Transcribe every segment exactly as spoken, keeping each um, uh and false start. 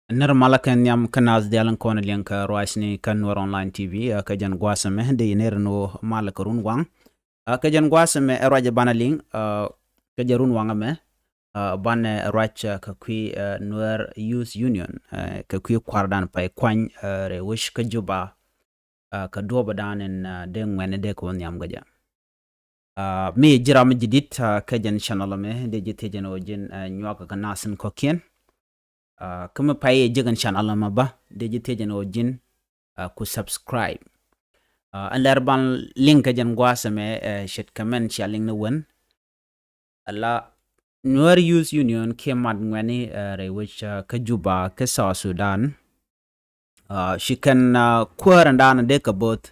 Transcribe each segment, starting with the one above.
Nir malä kɛ nhiam kä naath diaal in kɔn liŋ kä ruacni kä Nuer Online T V, kä jɛn gua̱a̱th ɛmɛ dee yɛ nir ni wä malä kä run waŋ. Kä jɛn gua̱a̱th ɛmɛ ɛ ruac ɛ banɛ liŋ kä jɛn run waŋ ɛmɛ, banɛ ruac kä kui̱ Nuer Youth Union, kä kui̱ kua̱rdan pay kuany rɛy wec kä Juba, kä duɔ̱ɔ̱p ɛ daan in dee ŋuɛni dee kɛ wä nhiam kä jɛ. Mi ji̱ ram mi ji̱ di̱t kä jɛn channel ɛmɛ, dee ji̱ thiec ɛn ɣöö ji̱n nyuak kä naath in kɔ̱kiɛn. Kä mi pay yɛ ji̱ kɛn channel ɛmɛ bä, dee ji̱ thiec ɛn ɣöö ji̱n ku subscribe. Ɛn lɛr ban liŋ kä jɛn gua̱a̱th ɛmɛ, ce̱tkɛ mɛn cia liŋ ni wen. Ala Nuer Youth Union kiɛ mat ŋuɛni rɛy wec kä Juba kä South Sudan. Ci kɛn kuäär ɛn daanɔ dee kɛ bo̱th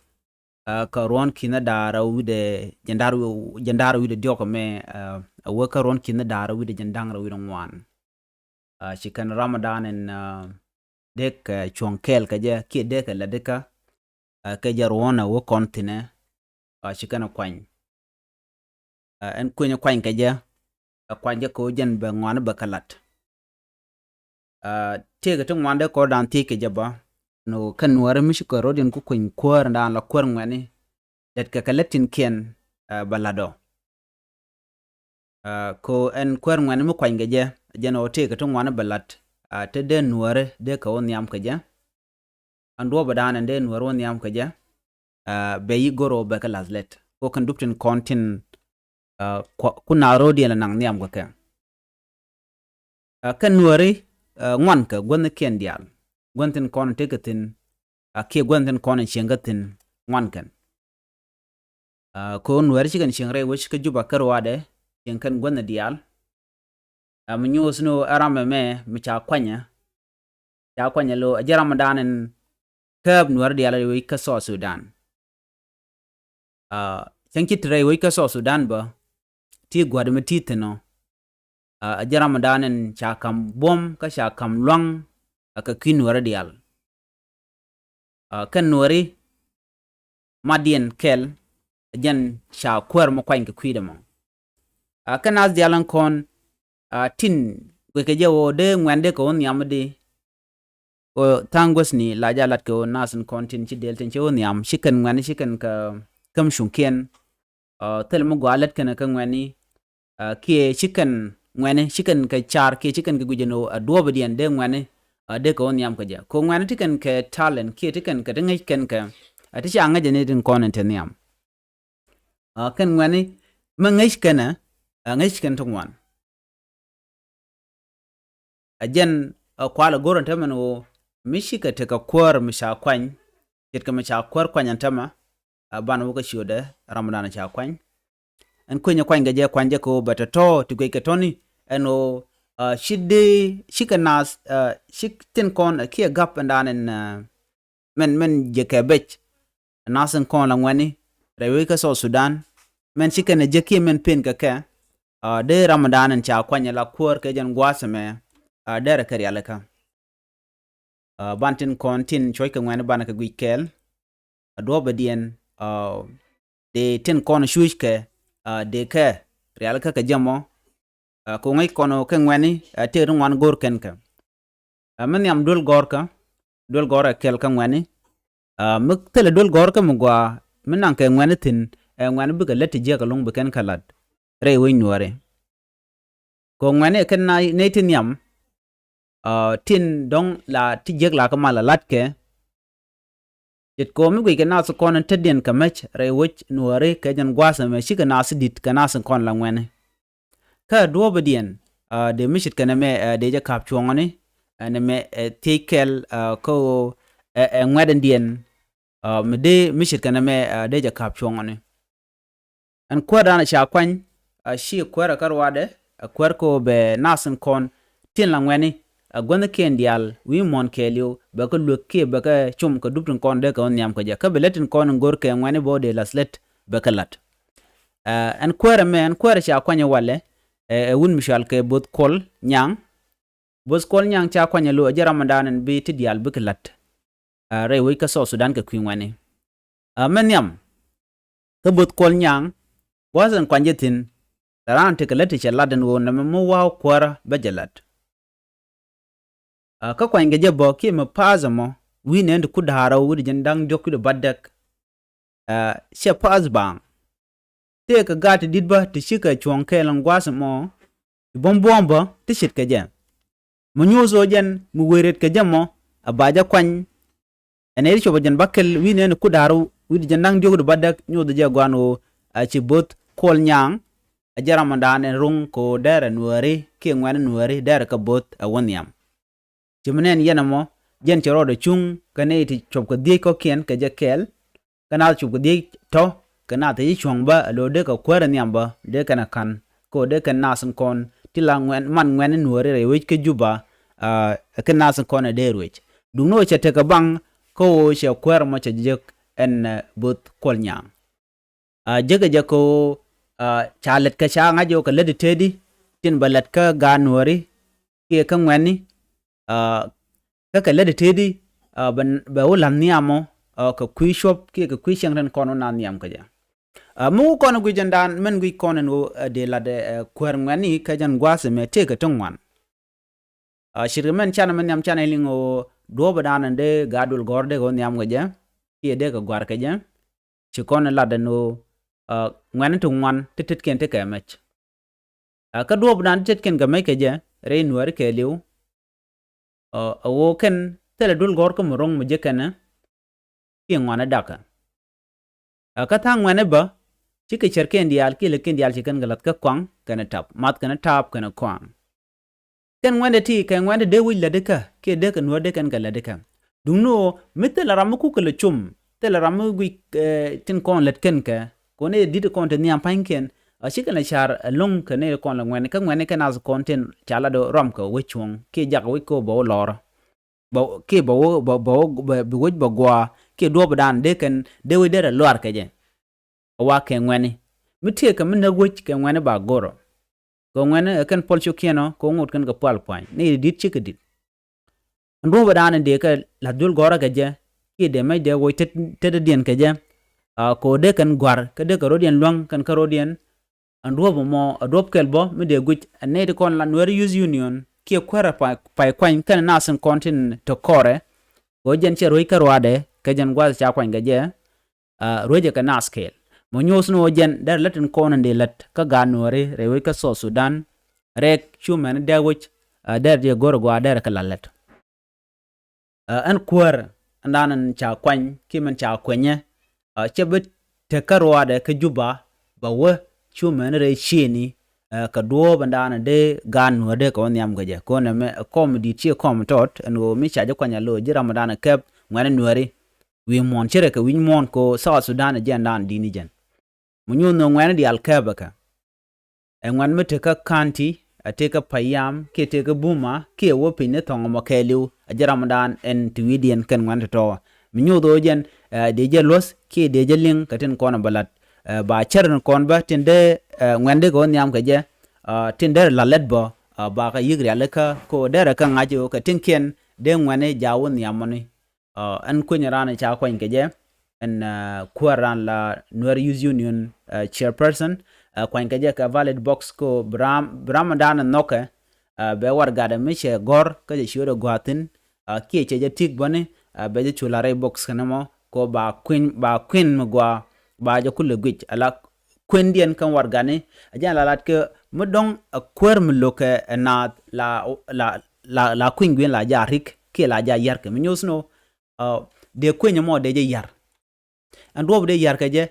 kä ruɔ̱n ki̱n da̱a̱r wi̱dɛ jɛn da̱a̱r wi̱dɛ diɔ̱k ɛmɛ, a wee kä ruɔ̱n ki̱n da̱a̱r wi̱dɛ jɛn da̱ŋ rɛw wi̱dɛ ŋuan. Ci kɛn Ramadan in dee kɛ cuɔ̱ŋ kɛɛl kɛ jɛ kiɛ dee kɛ lɛ dikä kɛ jɛ ruɔ̱n a wee kɔn thi̱nɛ. Ci kɛn kuany ɛn kueny kuany kɛ jɛ, ɛ kuany jɛ kɛ wä jɛn bɛ ŋuan bɛ kɛ lat. Tëëkɛ ti ŋuan dee kɔr dan thiec kɛ jɛ bä, ni kɛn Nuäri mi ci kɛ rɔ̱diɛn ku kueny kuäär dan la kuäär ŋuɛni, det kɛ kɛ lät tin kiɛn bɛ lat ɔ. Ko ɛn kuäär ŋuɛni mi kuany kɛ jɛ, jɛn ɔ tëëkɛ ti ŋuan bɛ lat, te dee Nuäri dee kɛ wä nhiam kɛ jɛ. Ɛn duɔ̱ɔ̱p ɛ daan ɛn dee Nuäri wä nhiam kɛ jɛ, bɛ yi go̱r ɔ bɛ kɛ lath lät. Ko kɛn dup tin kɔn tin ku naath rɔ̱diɛn la naŋ nhiam kɛ kɛ. Kɛn Nuäri ŋuan kɛ guänh kiɛn diaal. Guänh tin kɔn tekɛ thi̱n kiɛ guänh tin kɔn cieŋ kä thi̱n ŋuan kɛn. Ko Nuäri ci kɛn cieŋ rɛy wec kä Juba kä ruaadɛ, cieŋ kɛn guänh diaal. Mi nyuuth ni ɛ ram ɛmɛ mi ca kuanyɛ, ca kuanyɛ lo ɛ jɛ Ramadan in kääp Nuäri diaal rɛy wec kä South Sudan. Cäŋ ci ti rɛy wec kä South Sudan bä, ti gua̱t mi ti thi̱n ɔ, ɛ jɛ Ramadan in ca ka̱m buɔ̱m kä ca ka̱m lua̱ŋ kɛ kui̱ Nuäri diaal. Kɛn Nuäri matdiɛn kɛl, jɛn ca kuäär mi kuany kɛ kui̱dɛ mɔ. Kɛn naath diaal in kɔn tin guic kɛ jɛ wä dee ŋuɛn dee kɛ wä nhiam di. Ko tha̱a̱ŋ guäthni la jɛ lat kɛ wä naath in kɔn tin ci dɛl tin ci wä nhiam, ci kɛn ŋuɛn ci kɛn kä käm cuŋkiɛn. Thil mi gɔaa lät kɛn kä ŋuɛni kiɛ ci kɛn ŋuɛni ci kɛn kɛ car kiɛ ci kɛn kɛ guic ɛn ɣöö a duɔ̱ɔ̱pdiɛn dee ŋuɛni dee kɛ wä nhiam kɛ jɛ. Ko ŋuɛni ti kɛn kɛ talent kiɛ ti kɛn kɛ ti ŋäc kɛn kɛ ti ca ŋäc ɛn i̱ tin kɔn in te nhiam. Kɛn ŋuɛni mi ŋäc kɛn ɛ ŋäc kɛn ti ŋuan. Ɛ jɛn ɛ kual ɛ go̱r ɛn tämɛ ni ɣöö mi cikɛ tekɛ kuäär mi ca kuany, ce̱tkɛ mi ca kuäär kuany ɛn tämɛ, ɛ ban wä kä ciötdɛ Ramadan ca kuany. Ɛn kuenyɛ kuany kɛ jɛ kuany jɛ kɛ ɣöö bɛ tɔ̱tɔ̱ ti guic kɛ tɔ̱ni ɛn ɣöö ci dee cikɛ naath ci tin kɔn kiɛ gap ɛn daan ɛn mɛn mɛn jɛ kɛ bec. Naath in kɔn la ŋuɛni rɛy wec kä South Sudan, mɛn ci kɛn ɛ jek kiɛ mɛn pen kɛ kɛ, dee Ramadan in ca kuany la kuäär kɛ jɛn gua̱a̱th ɛmɛ, derɛ kɛ rialikä. Ban tin kɔn tin cuɔ̱ckɛ ŋuɛni banɛ kɛ guic kɛɛl, a duɔ̱ɔ̱pdiɛn dee tin kɔn cuc kɛ dee kɛ rialikä kɛ jɛ mɔ. Ko ŋäc kɔn kɛ ŋuɛni tëë ri ŋuan go̱r kɛn kɛ. Mi nhiam duel gɔ̱rkä, duel gɔ̱rkä kɛl kä ŋuɛni. Mi thilɛ duel gɔ̱rkä mi gɔaa mi naŋ kɛ ŋuɛni thi̱n, ɛ ŋuɛni bikɛ lät ti jiäk ɛlɔ̱ŋ bi kɛn kɛ la̱t rɛy wec Nuäri. Kɛ ŋuɛni kɛn nɛy ti nhiam tin dɔ̱ŋ la ti jiäk la kä mal la la̱tkɛ. Ce̱tkɛ ɣöö mi guic kɛ naath kɔn in tetdiɛn kɛ mec rɛy wec Nuäri kɛ jɛn gua̱a̱th ɛmɛ cikɛ naath di̱t kɛ naath kɔn la ŋuɛni. Kä duɔ̱ɔ̱pdiɛn dee mi ce̱tkɛ nɛmɛ dee jɛ ka̱p cuɔ̱ŋɔni, nɛmɛ thiec kɛl kä ɣöö ɛ ŋuɛ̈tdiɛn mi dee mi ce̱tkɛ nɛmɛ dee jɛ ka̱p cuɔ̱ŋɔni. Ɛn kuäärdan ca kuany, a ci kuäärä kä ruaadɛ, a kuäär kɛ ɣöö bɛ naath in kɔn tin la ŋuɛni, a guäthnikiɛn diaal wi̱i̱ muɔ̱ɔ̱n kɛɛliw bɛ kä luek kiɛ bɛ kä cum kɛ dup tin kɔn dee kɛ wä nhiam kɛ jɛ. Kä bɛ lät tin kɔn in go̱r kɛ ŋuɛni bä dee la̱th lät bɛ kä la̱t. Ɛn kuäärä mɛ, ɛn kuäärä ca kuany ɛ walɛ, ɛ wut mi cɔal kɛ Bo̱th Kuɔl Nyaŋ. Bo̱th Kuɔl Nyaŋ ca kuany ɛ lo̱ ɛ jɛ Ramadan in bi ti diaal bikɛ la̱t rɛy wec kä South Sudan kɛ kui̱ ŋuɛni. Mɛ nhiam kä Bo̱th Kuɔl Nyaŋ, gua̱a̱th in kuany jɛ thi̱n, la raan tekɛ lät ti cɛ lat ɛn ɣöö nɛmɛ mi wa̱a̱ kuäärä bä jɛ lat. Kä kuany kɛ jɛ bä kiɛ mi pa̱a̱th ɛmɔ wi̱i̱ nɛn ti kut da̱a̱r rɛw wi̱cdɛ jiɛn da̱ŋ diɔ̱k wi̱cdɛ bädäk. Cɛ pa̱a̱th baaŋ. Tëëkɛ gaat ti di̱t bä ti cikɛ cuɔ̱ɔ̱ŋ kɛɛl ɛn gua̱a̱th ɛmɔ. Ti buɔ̱m buɔ̱ɔ̱m bä ti ce̱tkɛ jɛ. Mi nyuuth ɣöö jɛn mi wëë rɛt kɛ jɛ mɔ a ba jɛ kuany. Ɛn ɛ ti cop ɛ jɛn bäkɛl wi̱i̱ nɛn ti kut da̱a̱r rɛw wi̱cdɛ jiɛn da̱ŋ diɔ̱k wi̱cdɛ bädäk nyuuth jɛ gua̱a̱n ɣöö a ci bo̱th Kuɔl Nyaŋ. A jɛ ramɔdan ɛn ro̱ŋ kɛ ɣöö derɛ nuääri kiɛ ŋuɛ̈ni nuääri derɛ kɛ bo̱th ɛ wä nhiam. Ci mi nɛn yɛn ɛmɔ jɛn cɛ rɔɔdɛ cuŋ kɛ nɛy ti cop kɛ dhiec kɔ̱kiɛn kɛ jɛ kɛɛl. Kɛ naath cop kɛ dhiec tɔ̱ kɛ naath ti ci cuɔ̱ŋ bä ɛ lo̱o̱ dee kɛ kuäär ɛ nhiam bä dee kɛn ɛ ka̱n. Kɛ ɣöö dee kɛn naath in kɔn ti la ŋuɛ̈n man ŋuɛ̈ni nuääri rɛy wec kä Juba. Ɛ kɛn naath in kɔn ɛ dee ruec duŋni ɣöö cɛ tekɛ baŋ kɛ ɣöö cɛ kuäär ɛmɔ cɛ jek ɛn bo̱th Kuɔl Nyaŋ. Jekɛ jɛ kɛ ɣöö ca lät kɛ ca ŋa̱c ɣöö kɛ lät i̱ tëëdi tin bɛ lät kä gaat nuääri kiɛ kä ŋuɛ̈ni. Kä kɛ lät i̱ tëëdi bɛ wä la̱th nhiam ɔ kɛ kui̱ cuɔ̱p kiɛ kɛ kui̱ cieŋ tin kɔn wä naath nhiam kɛ jɛ. Mi wä kɔn guic ɛn daan mɛn guic kɔn ɛn ɣöö dee la̱t ɛ kuäär ŋuɛ̈ni kɛ jɛn gua̱a̱th ɛmɛ tëëkɛ ti ŋuan. Ce̱tkɛ mɛn canɛ mɛ nhiam canɛ liŋ ɣöö duɔ̱ɔ̱pdan ɛn dee gaat duël gɔ̱r dee kɛ wä nhiam kɛ jɛ kiɛ dee kɛ gua̱r kɛ jɛ. Ci kɔn ɛ lat ɛn ɣöö ŋuɛ̈ni ti ŋuan ti tetkiɛn ti kɛ mɛc. Kä duɔ̱ɔ̱pdan ti tetkiɛn kɛ mɛc kɛ jɛ rɛy nuääri kɛɛliw. Ɛ ɣöö kɛn thilɛ duël gɔ̱r kä mi ro̱ŋ mi jek kɛn ɛ kiɛ ŋuan ɛ dakä. Kä tha̱a̱ŋ ŋuɛ̈ni bä cikɛ cärkiɛn diaal kiɛ lätkiɛn diaal ci kɛn kɛ la̱th kä kɔaŋ kɛnɛ tap math kɛnɛ taap kɛnɛ kɔaŋ. Kɛn ŋuɛ̈ndɛ ti kɛ ŋuɛ̈ndɛ dee wec lätdikä kiɛ dee kɛ nuäär dee kɛn kɛ lätdikä. Duŋni ɣöö mi thilɛ ram mi kukɛ lɛ cum thilɛ ram mi guic tin kɔn lät kɛn kɛ kɔn i̱ di̱t kɔn te nhiam pa̱nykiɛn. A cikɛ lɛ ca̱r ɛlɔ̱ŋ kɛ ni kɔn lɛ ŋuɛ̈ni kä ŋuɛ̈ni kɛ nath kɔn tin ca lat ram kɛ wec cuɔ̱ŋ kiɛ jakä wec kɛ ɣöö bɛ wä lɔrä. Bɛ kiɛ bɛ wä bɛ wä bi wec bɛ gua̱a̱ kiɛ duɔ̱ɔ̱pdan dee kɛn dee wec derɛ luaar kɛ jɛ. A wa kɛ ŋuɛ̈ni mi tëëkɛ mi näk wec kɛ ŋuɛ̈ni ba go̱rä. Kɛ ŋuɛ̈ni ɛ kɛn puɔl cio̱kiɛn ɔ kɛ ŋot kɛn kɛ pual pua̱ny ni di̱t cikɛ di̱t. Ɛn duɔ̱ɔ̱pdan in dee kɛ la̱th duël gɔ̱rä kɛ jɛ kiɛ dee mɛc dee woc tetdiɛn kɛ jɛ. Kɛ ɣöö dee kɛn gua̱r kä dee kɛ ro̱diɛn luäŋ kɛn kä ro̱diɛn. Ɛn duɔ̱ɔ̱p ɛmɔ ɛ duɔ̱ɔ̱p kɛl bä mi dee guic ɛn nɛy ti kɔn la Nuer Youth Union kiɛ kuäärä pay kuany kɛn nath in kɔn tin te kɔrɛ. Kɛ ɣöö jɛn cɛ ruec kä ruaadɛ kɛ jɛn gua̱th ca kuany kɛ jɛ. Ruecɛ kɛ naath kɛɛl mɔ nyuɔ̱th ni ɣöö jɛn derɛ lät tin kɔn in dee lät kä gaat nuääri rɛy wec kä South Sudan. Rɛk cu mɛn dee wec derɛ diɛ go̱r gɔaa derɛ kɛ la lät. Ɛn kuäär ɛn dan in ca kuany kiɛ mɛn ca kuɛnyɛ. Cɛ bi tek kä ruaadɛ kä Juba bɛ wä cu mɛn rɛy ciëëni. Kɛ duɔ̱ɔ̱p ɛn dan in dee gaat nuääri dee kɛ wä nhiam kɛ jɛ kɔn ɛmɛ kɔm di̱t ciɛ kɔm tɔt ɛn ɣöö mi ca ji̱ kuany a lo̱o̱ ji̱ ram ɛn dan in kɛp ŋuɛ̈ni nuääri. Wi̱i̱ muɔ̱ɔ̱n ci rɛ kɛ wi̱c muɔ̱ɔ̱n ko South Sudan ɛ jɛn dan di̱t ni jɛn. Mi nyuuth ni ŋuɛ̈ni diaal kɛpɛ kɛ. Ɛ ŋuɛ̈ni mi tekä County, ɛ tekä Payam kiɛ tekä Buma kiɛ wä piny ni thɔŋ ɛmɔ kɛɛliw ɛ ji̱ ram dan ɛn ti wi̱i̱diɛn kɛn ŋuɛ̈ni tɔ̱tɔ̱. Mi nyuuth ɣöö jɛn dee jɛ luɔ̱th kiɛ dee jɛ liŋ kɛ tin kɔn ɛ bä la̱t. Ba cär ni kɔn bä tin dee ŋuɛ̈ni dee kɛ wä nhiam kɛ jɛ. Tin dee rɛ la̱t lät bä ba kɛ yi̱k rialikä ko dee rɛ kä ŋa̱c ɣöö kɛ tinkiɛn dee ŋuɛ̈ni ja̱ wä nhiam mɔni. Ɛn kueny ran ca kuany kɛ jɛ ɛn kuäär ran la Nuer Youth Union chairperson. Kuany kɛ jɛ kɛ ballot box ko bi ram bi ram dan nhɔkɛ. Bɛ warɛgak mi cɛ gɔ̱r kä cɛ ciötdɛ gua̱a̱thin kiɛ cɛ jɛ ti̱k bäni. Bɛ jɛ cu la rɛy box kɛn ɛmɔ ko ba kui̱n ba kui̱n mi gua̱a̱ ba jɛ kulɛ guic ala kuendiɛn kɛn warɛgakni. A jɛn la lat kɛ mi dɔ̱ŋ a kuäär mi lo̱kɛ ɛ naath la la la kui̱ny gui̱n la ja̱ rik kiɛ la ja̱ ya̱rkɛ mi nyuuth ni ɣöö dee kueny ɛmɔ dee jɛ ya̱r. Ɛn duɔ̱ɔ̱p dee ya̱r kɛ jɛ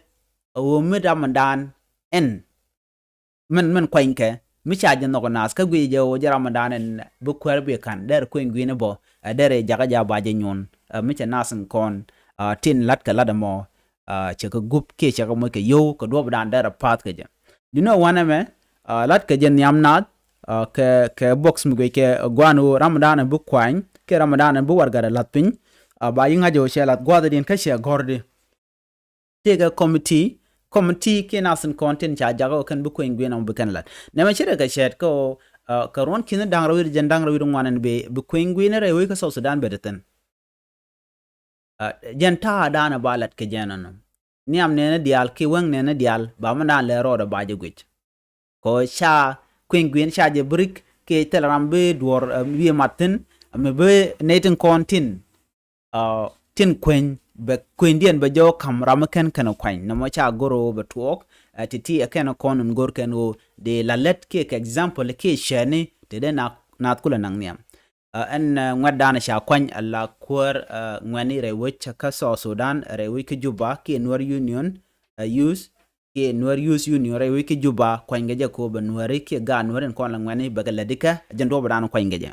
ɣöö mi ram ɛn dan ɛn mɛn mɛn kuanykɛ mi ca jɛ nhɔk naath kä guic jɛ ɣöö jɛ ram ɛn dan ɛn bi kuäär bi ka̱n derɛ kueny gui̱n bä. Derɛ jakä ja̱ ba jɛ nyuɔ̱n mi cɛ naath in kɔn tin la̱t kɛ la̱t ɛmɔ. Cɛ kɛ gup kiɛ cɛ kɛ moc kɛ yio̱w kɛ duɔ̱ɔ̱p dan derɛ pa̱a̱th kɛ jɛ. Duŋni ɣöö wanɛ mɛ la̱t kɛ jɛ nhiam naath kɛ kɛ box mi guic kɛ gua̱a̱n ɣöö ram ɛn dan ɛn bi kuany kiɛ ram ɛn dan ɛn bi warɛgak ɛ la̱th piny. Ba yi̱ ŋa̱c ɣöö cɛ la̱th gua̱a̱thdiɛn kä cɛ gɔ̱rdi. Tëëkɛ committee committee kiɛ naath in kɔn tin ca jakä ɣöö kɛn bi kueny gui̱n ɛmɔ bi kɛn la̱t. Nɛmɛ ci rɛ kɛ cɛɛt kä ɣöö kɛ ruɔ̱n ki̱n da̱ŋ rɛw wi̱cdɛ jiɛn da̱ŋ rɛw wi̱cdɛ ŋuan ɛn bi kueny gui̱n rɛy wec kä South Sudan bɛ te thi̱n. Jɛn ta̱a̱ da̱a̱n ɛ ba la̱t kɛ jɛn ɛnɔ. Nhiam nɛɛni diaal kiɛ wäŋ nɛɛni diaal ba mi da̱a̱n lɛ rɔɔdɛ ba jɛ guic. Kɔ ca kui̱ny gui̱n ca jɛ bi rik kiɛ thilɛ ram bi duɔ̱ɔ̱r wi̱i̱ mat thi̱n. Mi bi nɛy tin kɔn tin, uh, tin kueny, bɛ kuenydiɛn bɛ jɛ wä ka̱m ram mi kɛn kɛn kuany. Nɔmɔ ca go̱r ɣöö bɛ tuɔɔk, uh, ti ti ɛ kɛn kɔn in go̱r kɛn ɣöö dee la lät kiɛ kɛ example kiɛ cɛɛni ti dee na, naath kulɛ naŋ nhiam. Uh, ɛn, uh, ŋuɛ̈tdan ca kuany ala kuäär, uh, ŋuɛ̈ni rɛy wec kä South Sudan, rɛy wec kä Juba, kiɛ Nuer Union, uh, Youth, kiɛ Nuer Youth Union rɛy wec kä Juba, kuany kɛ jɛ kɛ ɣöö bɛ Nuääri kiɛ gaat Nuääri in kɔn la ŋuɛ̈ni bɛ kɛ lätdi kɛ jɛn duɔ̱ɔ̱pdan kuany kɛ jɛ.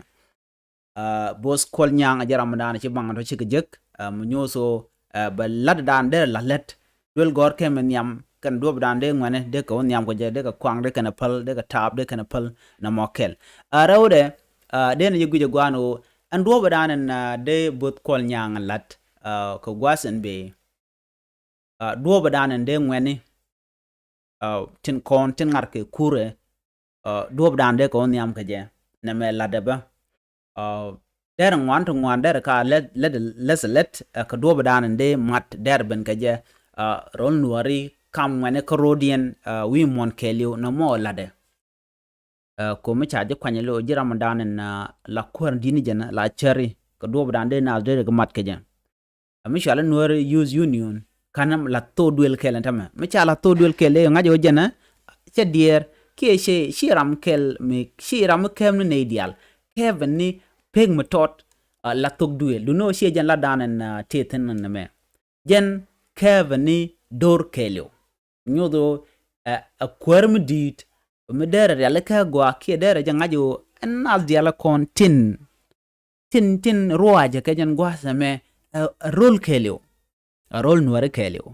Uh, Both Kuɔl Nyaŋ a jɛ ramdan ci baŋ tɔ cikɛ jek, uh, mi nyoth ɣöö, uh, bɛ la̱tdan dee la lät. Duel gɔ̱r kɛ mi nhiam kɛn duɔ̱ɔ̱pdan dee ŋuɛ̈ni dee kɛ wä nhiam kɛ jɛ, dee kɛ kuaŋ dee kɛn päl, dee kɛ taap dee kɛn päl nɔmɔ kɛl. Uh, rɛwdɛ, uh, dee ni jɛ guic ɛ gua̱a̱n ɣöö ɛn duɔ̱ɔ̱pdan ɛn, uh, dee Both Kuɔl Nyaŋ la̱t, uh, kɛ gua̱a̱th ɛn bëë. Uh, duɔ̱ɔ̱pdan ɛn dee ŋuɛ̈ni, uh, tin kɔn tin ŋa̱r kɛ kurɛ, uh, duɔ̱ɔ̱pdan dee kɛ wä nhiam kɛ jɛ nɛmɛ la̱tdɛ bä. Uh, dɛr ŋuan ti ŋuan dɛr ka lät, lät, lät, lät, uh, kɛ duɔ̱ɔ̱pdan ɛn dee mat dɛr ben kɛ jɛ, uh, ro̱l Nuääri kam ŋuɛ̈ni kä ro̱diɛn, uh, wi̱i̱ muɔ̱n kɛɛliw nɔmɔ la̱tdɛ. Uh, ko̱mi ca ji̱ kuany lo̱ ji̱ ramdan ɛn, uh, la kuäär di̱t ni jɛn la cäri kɛ duɔ̱ɔ̱pdan dee naath dee kɛ mat kɛ jɛ. Uh, mi cɔal i̱ Nuer Youth Union, ka̱n la thok duël kɛl ɛn tämɛ. Mi ca la thok duël kɛl ëë ŋa̱c ɣöö jɛn, uh, cɛ diɛɛr kiɛ ci, ci ram kɛl mi, ci ram mi kɛɛm ni nɛy diaal. Kɛɛp ɛn ni pek mi tɔt, uh, la thok duël. Duŋni ɣöö ciɛ jɛn la̱tdan ɛn, uh, tëë thi̱n ɛn ɛmɛ. Jɛn kɛɛp ɛn ni do̱r kɛɛliw. Nyoth ɣöö, ɛ, ɛ kuäär mi di̱i̱t, mi derɛ rialikä gɔaa kiɛ derɛ jɛ ŋa̱c ɣöö ɛn naath diaal kɔn tin, tin, tin ruacɛ kɛ jɛn gua̱a̱th ɛmɛ, ɛ, ɛ ro̱l kɛɛliw, ɛ ro̱l Nuääri kɛɛliw.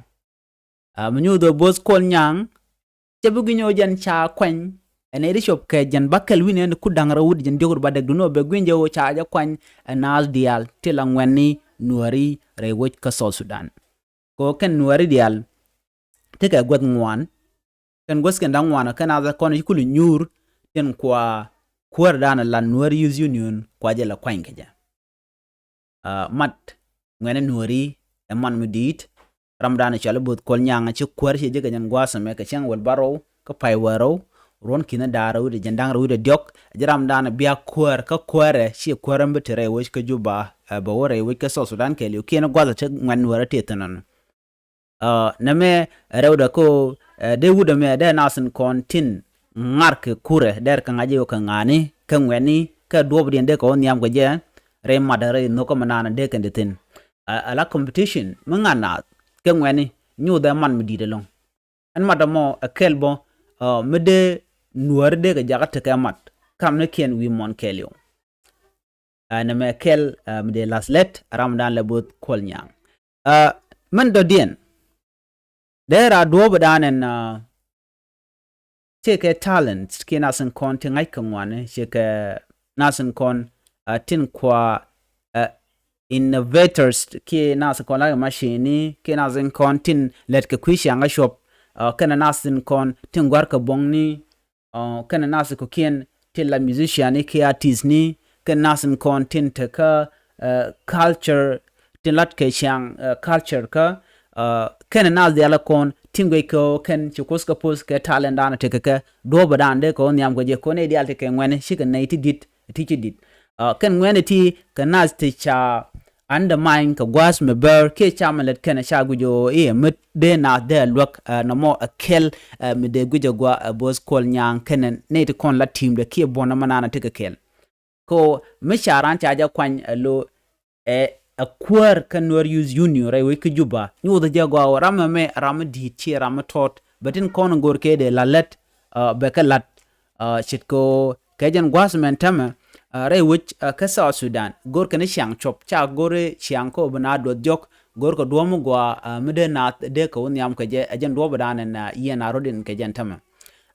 Ɛ, mi nyoth ɣöö Both Kuɔl Nyaŋ, cɛ bi gui̱ny ɣöö jɛn ca kuany, ɛn ɛ ri cop kɛ jɛn bä kɛl wi̱n ɛn kut da̱ŋ rɛw wi̱cdɛ jiɛn diɔ̱k rɛw bädäk, duŋni ɣöö bɛ gui̱ny jɛ ɣöö ca jɛ kuany, ɛ naath diaal ti la ŋuɛ̈ni Nuääri rɛy wec kä South Sudan. Kɛ ɣöö kɛn Nuääri diaal tekɛ guäth ŋuan, kɛn guäth kɛn da̱ŋ ŋuan, kɛn naath kɔn ci kul nyuur, tin kua kuäärdan la Nuer Youth Union kua jɛ la kuany kɛ jɛ. Uh, mat ŋuɛ̈ni Nuääri ɛ man mi di̱i̱t. Ramdan cɔal i̱ Both Kuɔl Nyaŋ ci kuäär ci jek kɛ jɛn gua̱a̱th ɛmɛ kɛ cäŋ wäl bärɔw kä pay wäl rɛw, ruɔ̱n ki̱n da̱ŋ rɛw wi̱cdɛ jiɛn da̱ŋ rɛw wi̱cdɛ diɔ̱k. Jɛ ramdan bia kuäär kä kuäärɛ ci kuäär mi te rɛy wec kä Juba, uh, bɛ wä rɛy wec kä South Sudan kɛɛliw kiɛn gua̱a̱th ɛ te ŋuɛ̈ni Nuäärä tëë thi̱n ɛnɔ. Uh, nɛmɛ rɛwdɛ ko, uh, dee wut ɛmɛ dee naath in kɔn tin ŋa̱r kɛ kurɛ, dee kɛ ŋa̱c i̱ ɣöö kɛ ŋa̱ni, kɛ ŋuɛ̈ni, kɛ duɔ̱ɔ̱pdiɛn dee kɛ wä nhiam kɛ jɛ, rɛy matdɛ rɛy nhök kä mi naan dee kɛn ti thi̱n. Uh, ala competition mi ŋa̱r naath kɛ ŋuɛ̈ni, nyothɛ man mi di̱i̱t ɛlɔ̱ŋ. Ɛn mat ɛmɔ ɛ kɛl bä, uh, mi dee Nuääri dee kɛ jakä tekɛ mat, kamnikiɛn wi̱i̱ muɔ̱n kɛɛliw. Uh, nɛmɛ kɛl, uh, mi dee la̱th lät, ramdan la Both Kuɔl Nyaŋ. Uh, min dɔ̱diɛn, dee ra duɔ̱ɔ̱pdan ɛn, uh, tekɛ talent, kiɛ naath in kɔn ti ŋa̱c kɛ ŋuani, tekɛ naath in kɔn, uh, tin kua, uh, innovators, kiɛ naath in kɔn lakɛ machine, kiɛ naath in kɔn tin lät kɛ kui̱ ciaŋ kä cuɔp, uh, kɛnɛ naath in kɔn tin gua̱r kɛ buɔ̱ŋni, uh, kɛnɛ naath kɔ̱kiɛn tin la musician ni kiɛ artist ni, kɛnɛ naath in kɔn tin tekä, uh, culture, tin lat kɛ ciaŋ, uh, culture kä, uh, kɛnɛ naath diaal kɔn tin guic kɛ ɣöö kɛn ci Kuoth kɛ poth kɛ talent dan tekɛ kɛ, duɔ̱ɔ̱pdan dee kɛ wä nhiam kɛ jɛ kɔn nɛy diaal tekɛ ŋuɛ̈ni, cikɛ nɛy ti di̱t, ti ci di̱t. Uh, kɛn ŋuɛ̈ni ti kɛ naath ti ca undermine kɛ gua̱a̱th mi bär kiɛ ca mi lät kɛn ca guic ɣöö i̱ mi dee naath dee luäk, uh, nɔmɔ ɛ kɛl, uh, mi dee guic ɛ gua, uh, Both Kuɔl Nyaŋ kɛnɛ nɛy ti kɔn la ti̱i̱mdɛ kiɛ buɔ̱n nɔmɔ naan tekɛ kɛl. Ko mi ca raan ca jɛ kuany ɛ lo, ɛ, ɛ kuäär kä Nuer Youth Union rɛy wec kä Juba. Nyothɛ jɛ gɔaa ɣöö ram ɛmɛ ram mi di̱i̱t, ciɛ ram mi tɔt. Bɛ tin kɔn go̱r kɛ dee la lät, uh, bɛ kɛ la̱t, uh, ce̱tkɛ ɣöö kɛ jɛn gua̱a̱th mɛn täämɛ, uh, rɛy wec, uh, kä South Sudan. Go̱r kɛn ciaŋ cuɔp, ca go̱r ciaŋ kä ɣöö bi naath duɔth jɔk, go̱r kɛ duɔ̱ɔ̱p mi gɔaa, uh, mi dee naath dee kɛ wä nhiam kɛ jɛ, ɛ jɛn duɔ̱ɔ̱pdan ɛn, uh, yɛn a rɔ̱diɛn kɛ jɛn täämɛ.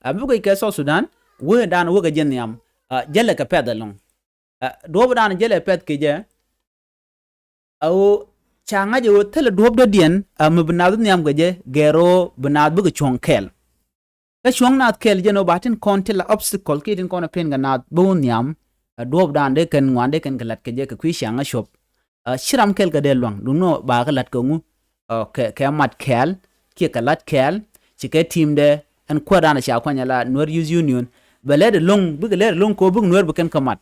Uh, mi guic kɛ South Sudan, wecdan wä kɛ jɛ nhiam, uh, jälɛ kɛ pɛ̈th ɛlɔ̱ŋ. Uh, duɔ̱ɔ̱pdan jälɛ pɛ̈th kɛ jɛ, a ɣöö ca ŋa̱c ɛ ɣöö thilɛ duɔ̱ɔ̱p dɔ̱diɛn, uh, mi bi naath nhiam kɛ jɛ, gɛr ɣöö bi naath bikɛ cuɔ̱ŋ kɛɛl. Kä cuɔ̱ŋ naath kɛɛl jɛn ɣöö ba tin kɔn ti la obstacle kiɛ tin kɔn ɛ pen kɛ naath bi wä nhiam, uh, duɔ̱ɔ̱pdan dee kɛn ŋuan dee kɛn kɛ la̱t kɛ jɛ kɛ kui̱ ciaŋ ɛ cuɔp. Uh, ci ram kɛl kɛ dee lua̱ŋ, duŋni ɣöö ba kɛ la̱t kɛ ŋu, uh, kɛ, kɛ mat kɛɛl, kiɛ kɛ la̱t kɛɛl, ci kɛ ti̱i̱mdɛ, ɛn kuäärdan ca kuany ala Nuer Youth Union. Bɛ lɛt ɛlɔ̱ŋ, bikɛ lɛt ɛlɔ̱ŋ kɛ ɣöö bikɛ Nuer bi kɛn kɛ mat.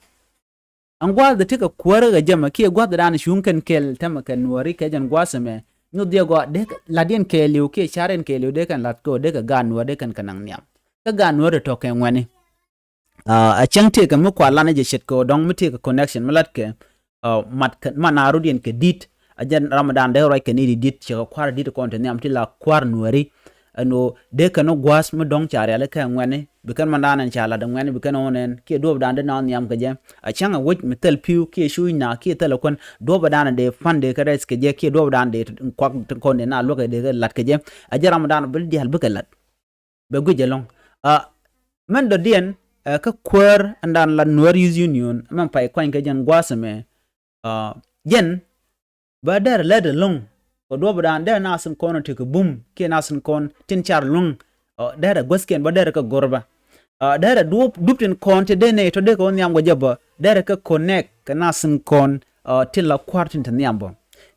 Ɛn gua̱a̱th ti kɛ kuäärä kɛ jɛ mɛ kiɛ gua̱a̱th dan cuŋ kɛn kɛɛl tɛmɛ kɛ nuääri kɛ jɛn gua̱a̱th ɛmɛ. Nyuth jɛ gɔaa dee lat yɛn kɛɛliw kiɛ car yɛn kɛɛliw dee kɛn lat kɛ dee kɛ gaat nuäär dee kɛn kɛ naŋ nhiam. Kä gaat nuäär tɔ̱ kɛ ŋuɛ̈ni. Ɛ cäŋ tëëkɛ mi kua lan jɛ ce̱tkɛ ɔ dɔ̱ŋ mi tëëkɛ connection mi latkɛ mat kɛ ma na rut yɛn kɛ di̱t. A jɛn ram dan dee ruac kɛ ni di di̱t cɛ kɛ kua̱r di̱t kɔn te nhiam ti la kua̱r nuääri. Ɛn ɣöö dee kɛn ɔ gua̱a̱th mi dɔ̱ŋ ca riali kɛ ŋuɛ̈ni bi kɛn mandan ɛn ca lat ɛ ŋuɛ̈ni bi kɛn ɣän ɛn kiɛ duɔ̱ɔ̱pdan dee na ɔ nhiam kɛ jɛ. A cäŋ ɛ wec mi thil pi̱w kiɛ cuuc na kiɛ thil ɛ kuän duɔ̱ɔ̱pdan dee pan dee kɛ rɛc kɛ jɛ kiɛ duɔ̱ɔ̱pdan dee kuak kɔn dee na luäk dee kɛ lat kɛ jɛ. A jɛn ram dan bi diaal bikɛ lat. Bɛ guic ɛlɔ̱ŋ. Mɛn dɔ̱diɛn kä kuäär ɛn dan la Nuer Youth Union mɛn pay kuany kɛ jɛn gua̱a̱th ɛmɛ. Jɛn bä derɛ lät ɛlɔ̱ŋ kɛ duɔ̱ɔ̱pdan derɛ nath tin kɔn tekɛ bum kiɛ nath tin kɔn tin car luäŋ. Derɛ guäthkiɛn bä derɛ kɛ go̱r bä. Derɛ duɔ̱ɔ̱p dup tin kɔn ti dee nɛy tɔ dee kɛ wä nhiam kɛ jɛ bä derɛ kɛ connect kɛ nath tin kɔn tin la kua̱r tin te nhiam bä.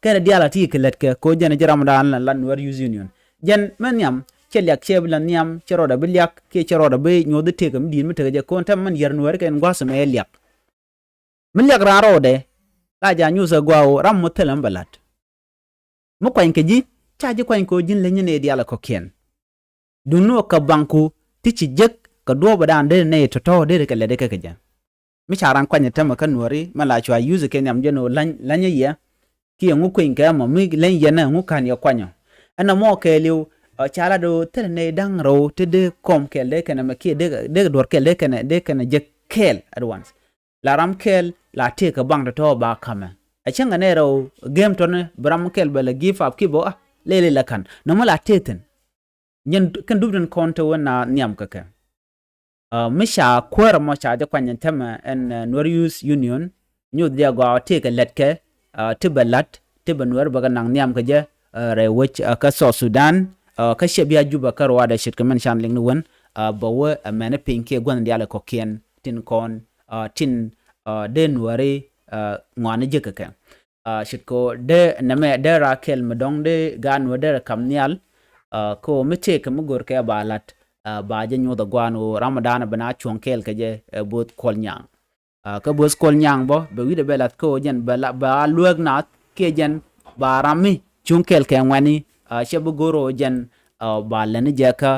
Kɛnɛ diaal a ti kɛ lät kɛ ko jɛn ji̱ ramdan la Nuer Youth Union. Jɛn mɛ nhiam cɛ liak cɛ bi la nhiam cɛ rɔɔdɛ bi liak kiɛ cɛ rɔɔdɛ bi nyuɔth itek mi di̱i̱t mi tekɛ jɛ kon tɛm mɛn yɛr nuɛɛri kɛn gua̱a̱th mɛ liak. Mi liak raan rɔɔdɛ la ja nyuuth ɛ gɔaa ɣöö ram mɔ thilɛ mi bɛ la̱t. Mi kuany kɛ ji̱ ca ji̱ kuany kɛ ɣöö ji̱n leny ni diaal ɛ kɔ̱kiɛn. Duŋni ɣöö kɛ baŋku ti ci jek kɛ duɔ̱ɔ̱pdan dee nɛy tɔ̱tɔ̱ dee kɛ lɛt ikɛ kɛ jɛ. Mi ca ran kuany tɛmɛ kä nuɔri mɛ la cua yuth kɛ nhiam jɛn ɣöö lany lany yɛ. Kiɛ ŋu kueny kɛ mɔ mi leny yɛn ɛ ŋu ka̱n yɛ kuanyɔ. Ɛn ɛmɔ kɛɛliw ca lat ɣöö thilɛ nɛy da̱ŋ rɛw ti dee kɔm kɛɛl dee kɛnɛ mɛ kiɛ dee duɔr kɛɛl dee kɛnɛ dee kɛnɛ jɛ kɛɛl at once. La ram kɛɛl la tëëk kɛ baŋ tɔ̱tɔ̱ ba ka̱mɛ. A cäŋ kɛ nɛy rɛw gem tɔ̱ni bi ram kɛɛl bɛ lɛ give up kiɛ bɛ a lɛy lɛy la ka̱n nɔmɔ la tëëk thi̱n. Jɛn kɛn dup tin kɔn te wen na nhiam kɛ kɛ. Mi ca kuäärä mɔ ca jɛ kuany ɛn tɛmɛ ɛn Nuer Youth Union. Nyuth diɛ gɔaa tëëkɛ lɛtkɛ ti bɛ la̱t ti bɛ nuɛɛri bɛ kɛ naŋ nhiam kɛ jɛ. Rɛy wec kä South Sudan kä cɛ bia Juba kä ruaadɛ ce̱tkɛ mɛn can liŋ ni wen. Bɛ wä ɛmɛni piny kiɛ gua̱n diaal kɔ̱kiɛn tin kɔn tin dee nuɛɛri ŋɔaani jek kɛ kɛ. Ce̱tkɛ dee nɛmɛ dee ra kɛl mi dɔ̱ŋ dee gaat nuɛɛri dee rɛ kam nhial. Kɛ ɣöö mi tëëkɛ mi görkɛ ba la̱t ba jɛ nyuɔth ɛ gua̱a̱n ɣöö ramdan bi na cuɔ̱ŋ kɛɛl kɛ jɛ ɛ bo̱o̱th Kuɔl Nyaŋ. Kä bo̱o̱th Kuɔl Nyaŋ bä bɛ wi̱cdɛ bɛ la̱th kä ɣöö jɛn bɛ a luääk naath kiɛ jɛn ba ram mi cuŋ kɛɛl kɛ ŋuɛ̈ni. Cɛ bi go̱r ɣöö jɛn ba lätni jɛ kä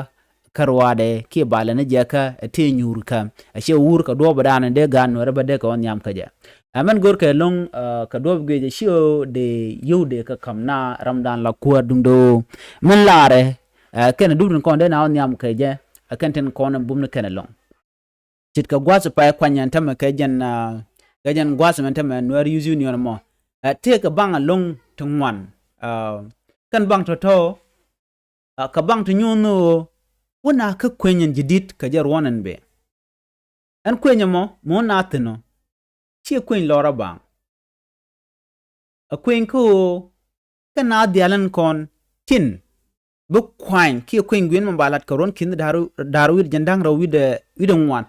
kä ruaadɛ kiɛ ba lätni jɛ kä ɛ tëë nyuur kä. Ɛ cɛ wur kɛ duɔ̱ɔ̱pdan dee gaat nuɛɛri bä dee kɛ wä nhiam kä jɛ. Ɛ mɛn go̱r kɛ lo̱ŋ kɛ duɔ̱ɔ̱p guic ɛ ci ɣöö dee yio̱w dee kɛ ka̱m na ramdan la kuäär duŋdɛ ɣöö min laarɛ kɛn dup tin kɔn dee na wä nhiam kɛ jɛ. Ɛ kɛn tin kɔn bum ni kɛn ɛlɔ̱ŋ. Ce̱tkɛ gua̱a̱th pay kuany ɛn tämɛ kɛ jɛn kɛ jɛn gua̱a̱th ɛmɛ tämɛ Nuer Youth Union mɔ. Tëëkɛ baŋ ɛlɔ̱ŋ ti ŋuan. Kɛn baŋ tɔ̱tɔ̱ kɛ baŋ ti nyuɔ̱n ni ɣöö wä na kä kueny ɛn ji̱ di̱t kɛ jɛ ruɔ̱n ɛn bee. Ɛn kueny ɛmɔ mi wä na thi̱n ɔ ciɛ kueny lɔrä baŋ. Ɛ kueny kä ɣöö kɛ na dhial ɛn kɔn tin bi kuany kiɛ kueny gui̱n mɔ ba la̱t kɛ ruɔ̱n ki̱n da̱r wi̱r jɛn da̱ŋ rɛw wi̱dɛ wi̱dɛ ŋuan.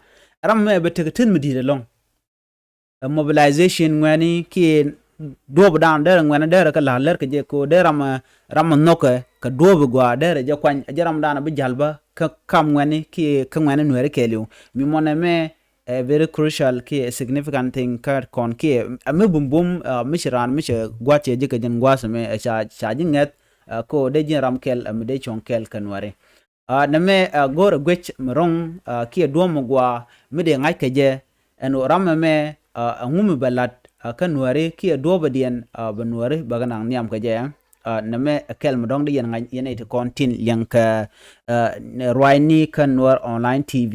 Ram mɛ bɛ tekɛ teth mi di̱i̱t ɛlɔ̱ŋ. Ɛ mobilization ŋuɛ̈ni kiɛ duɔ̱ɔ̱pdan derɛ ŋuɛ̈ni derɛ kɛ la̱r lɛr kɛ jɛ kɛ ɣöö derɛ ram ram nhɔkɛ kɛ duɔ̱ɔ̱p gɔaa derɛ jɛ kuany ɛ jɛ ramdan bi ja̱l bä kä kam ŋuɛ̈ni kiɛ kä ŋuɛ̈ni nuɛɛri kɛɛliw. Mi mɔnɛ mɛ ɛ very crucial kiɛ significant thing kä kɔn kiɛ ɛ mi bumbum mi ci raan mi cɛ gua̱th cɛ ji̱ kɛ jɛn gua̱th mi ɛ ca ca ji̱ ŋɛth. Ɛ ko dee ji̱n ram kɛl ɛ mi dee cuɔ̱ŋ kɛl kɛ nuɛri. Nɛ mɛ ɛ go̱r ɛ guec mi ro̱ŋ kiɛ duɔ̱m mi gua mi dee ŋa̱c kɛ jɛ. Ɛn ɣöö ram ɛmɛ ɛ ŋumi bɛ la̱t kä nuɛri kiɛ duɔ̱ɔ̱pɛ diɛn bɛ nuɛri bɛ kɛ naŋ nhiam kɛ jɛ. Nɛ mɛ ɛ kɛl mi dɔ̱ŋ di yɛn ŋa̱c yɛn ɛ ti kɔn tin liɛŋ kɛ ruacni kä Nuer Online T V.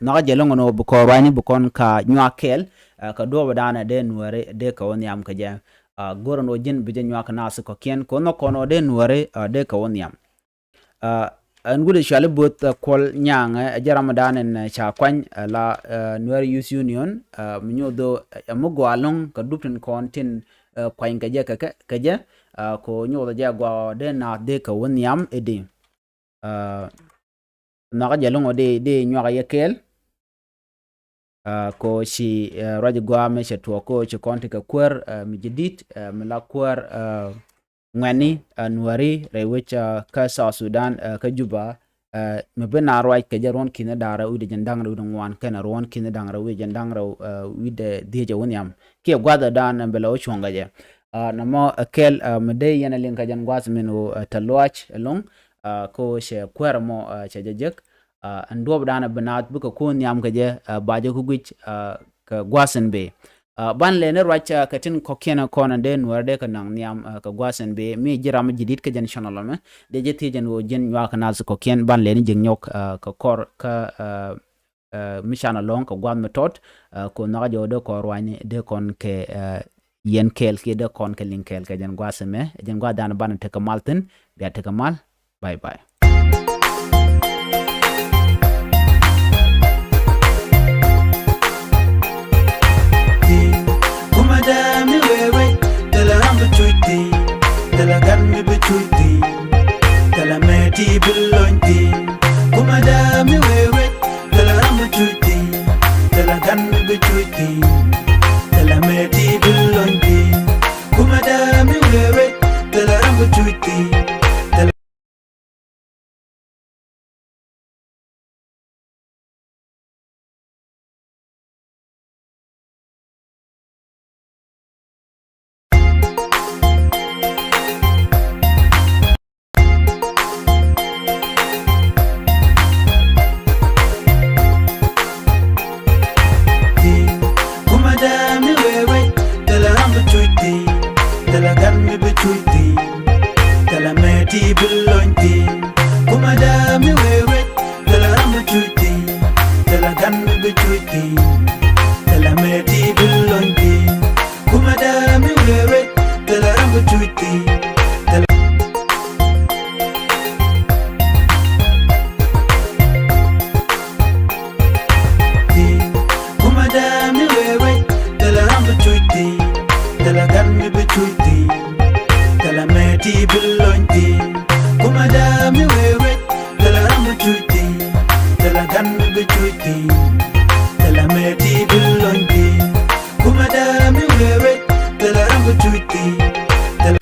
Nhɔkä jɛ lo̱ŋ ɛn ɣöö bi kɔn ruacni bi kɔn ka nyuak kɛɛl kɛ duɔ̱ɔ̱pɛ danɛ dee nuɛri dee kɛ wä nhiam kɛ jɛ. Go̱r ɛn ɣöö ji̱n bi jɛ nyuak kɛ naath kɔ̱kiɛn kɛ wä nhɔk kɔn ɣöö dee nuɛri dee kɛ wä nhiam. Ɛn wut ɛ cuali bo̱th Kuɔl Nyaŋ ɛ jɛ ramdan ɛn ca kuany ɛ la Nuer Youth Union. Mi nyuɔth ɣöö ɛ mi gɔaa lo̱ŋ kɛ dup tin kɔn tin kuany kɛ jɛ kɛ kɛ jɛ. Ko nyuɔth ɛ jɛ gɔaa dee naath dee kɛ wä nhiam i̱di. Nhɔkä jɛ lo̱ŋ ɔ dee dee nyuak ɛ yɛ kɛɛl. Ko ci ruac gɔaa mi cɛ tuɔɔk ko ci kɔn ti kɛ kuäär mi ji̱ di̱t mi la kuäär ŋuɛ̈ni nuɛri rɛy wec kä South Sudan kä Juba. Mi bi na ruac kɛ jɛ ruɔ̱n ki̱n da̱ŋ rɛw wi̱cdɛ jɛn da̱ŋ rɛw wi̱cdɛ ŋuan kɛnɛ ruɔ̱n ki̱n da̱ŋ rɛw wi̱cdɛ jɛn da̱ŋ rɛw wi̱cdɛ dhiecɛ wä nhiam. kiɛ gua̱thɛ dan ɛn bɛ lɛ wä cuɔ̱ŋ kɛ jɛ. Nɔmɔ ɛ kɛl mi dee yɛn ɛ liŋ kɛ jɛn gua̱th min ɣöö te luaac ɛlɔ̱ŋ. Kä ɣöö cɛ kuäärä mɔ cɛ jɛ jek. Ɛn duɔ̱ɔ̱p dan ɛ bi naath bikɛ ko̱o̱n nhiam kɛ jɛ ba jɛ ku guic kɛ gua̱th in bëë. Ban lɛ ni ruac kɛ tin kɔ̱kiɛn kɔn ɛn dee nuäär dee kɛ naŋ nhiam kɛ gua̱th in bëë mi ji̱ ram mi ji̱ di̱t kä jɛn channel ɛmɛ. Dee jɛ thiec ɛn ɣöö ji̱n nyuak kɛ naath kɔ̱kiɛn ban lɛ ni ji̱ nyɔk kɛ kɔr kä mi can alɔ̱ŋ kɛ gua̱th mi tɔt. Kɛ ɣöö nhɔakä jɔw dee kɔn ruacni dee kɔn kɛ yɛn kɛɛl kiɛ dee kɔn kɛ liŋ kɛɛl kɛ jɛn gua̱th ɛmɛ. Jɛn gua̱th dan banɛ tekɛ mal thi̱n bia tekɛ mal. Bye bye. Kumɛ dee mi wee wec thilɛ ram bi cuc thi̱n, thilɛ gan mi bi cuc thi̱n, thilɛ mɛ ti bi lony thi̱n. Kumɛ dee mi wee wec thilɛ ram bi cuc thi̱n, thilɛ gan mi bi cuc thi̱n, thilɛ mɛ ti bi lony thi̱n. Kumɛ dee mi wee wec thilɛ ram bi cuc thi̱n, thilɛ Kumɛ dee mi wee wec thilɛ ram bi cuc thi̱n, thilɛ gan mi bi cuc thi̱n, thilɛ mɛ ti bi lony thi̱n. Kumɛ dee mi wee wec thilɛ ram bi cuc thi̱n, thilɛ gan mi bi cuc thi̱n, thilɛ mɛ ti bi lony thi̱n. Kumɛ dee mi wee wec thilɛ ram bi cuc thi̱n, thilɛ Kumɛ dee mi wee wec thilɛ ram bi cuc thi̱n, thilɛ gan mi bi cuc thi̱n, thilɛ mɛ ti bi lony thi̱n. Kumɛ dee mi wee wec thilɛ ram bi cuc thi̱n, thilɛ gan mi bi cuc thi̱n, thilɛ mɛ ti bi lony thi̱n. Kumɛ dee mi wee wec thilɛ ram bi cuc thi̱n, thilɛ